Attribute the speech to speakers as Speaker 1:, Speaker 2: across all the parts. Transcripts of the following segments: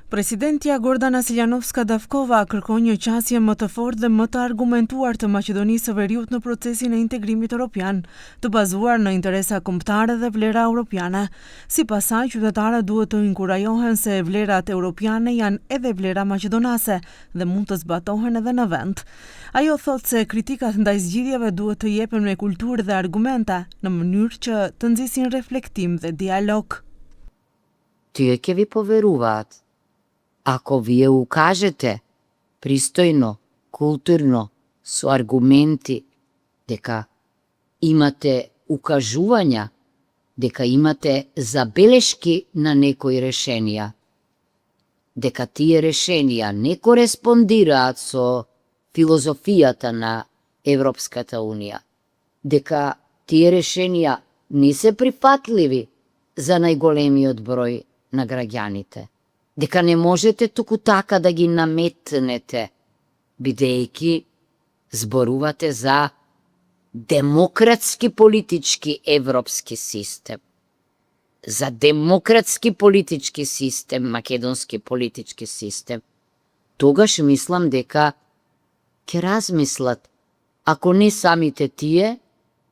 Speaker 1: Presidentja Gordana Siljanovska-Davkova kërkon një qasje më të fortë dhe më të argumentuar të Maqedonisë së Veriut në procesin e integrimit evropian, të bazuar në interesa kombëtare dhe vlera europiane. Sipas saj, qytetarët duhet të inkurajohen se vlerat europiane janë edhe vlera maqedonase dhe mund të zbatohen edhe në vend. Ajo thot se kritikat ndaj zgjidhjeve duhet të jepen me kulturë dhe argumente në mënyrë që të nxisin reflektim dhe dialog.
Speaker 2: Тие ќе ви поверуваат. Ако вие укажете пристојно, културно, со аргументи, дека имате укажувања, дека имате забелешки на некои решенија, дека тие решенија не кореспондираат со филозофијата на Европската Унија, дека тие решенија не се прифатливи за најголемиот број на граѓаните, дека не можете туку така да ги наметнете, бидејќи зборувате за демократски политички европски систем, за демократски политички систем, македонски политички систем, тогаш мислам дека ќе размислат, ако не самите тие,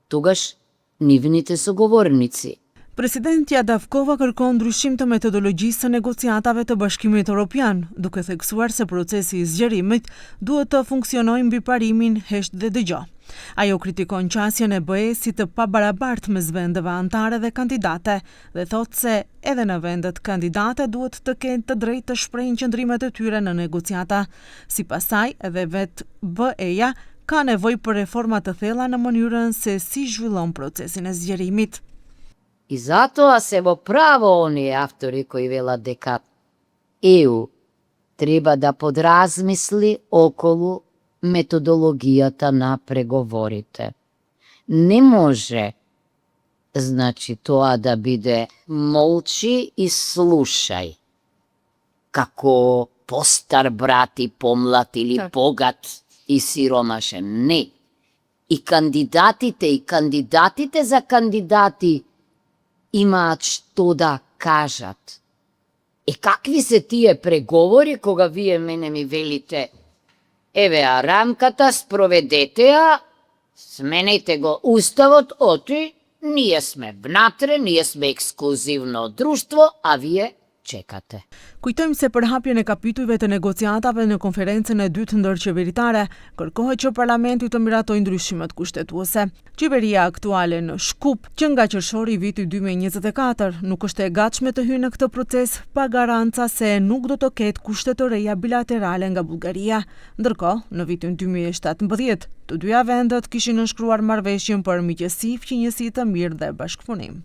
Speaker 2: тогаш нивните соговорници.
Speaker 1: Presidentja Davkova kërkon ndryshim të metodologjisë së negociatave të Bashkimit Evropian, duke theksuar se procesi i zgjerimit duhet të funksionojë mbi parimin hesht dhe dëgjo. Ajo kritikon qasjen e BE-s si të pabarabartë mes vendeve anëtare dhe kandidate dhe thot se edhe në vendet kandidate duhet të kenë të drejtë të shprehin qëndrimet e tyre në negociata. Sipas saj, edhe vetë BE-ja ka nevojë për reforma të thella në mënyrën se si zhvillon procesin e zgjerimit.
Speaker 2: И затоа се во право оние автори кои велат дека ЕУ треба да подразмисли околу методологијата на преговорите. Не може, значи, тоа да биде молчи и слушај, како постар брат и помлад или богат и сиромашен. Не. И кандидатите за кандидати имаат што да кажат. Какви се тие преговори кога вие мене ми велите еве рамката, спроведете ја, сменете го уставот, оти, ние сме внатре, ние сме ексклузивно друштво, а вие çekate.
Speaker 1: Kujtojmë se për hapjen e kapitujve të negociatave në konferencën e dytë ndërqeveritare, kërkohet që parlamenti të miratojë ndryshimet kushtetuese. Qeveria aktuale në Shkup, që nga qershori i vitit 2024, nuk është e gatshme të hyjë në këtë proces pa garanca se nuk do të ketë kushtetëreja bilaterale nga Bullgaria. Ndërkohë, në vitin 2017, të dyja vendet kishin nënshkruar marrëveshjen për miqësi, fqinjësi të mirë dhe bashkëpunim.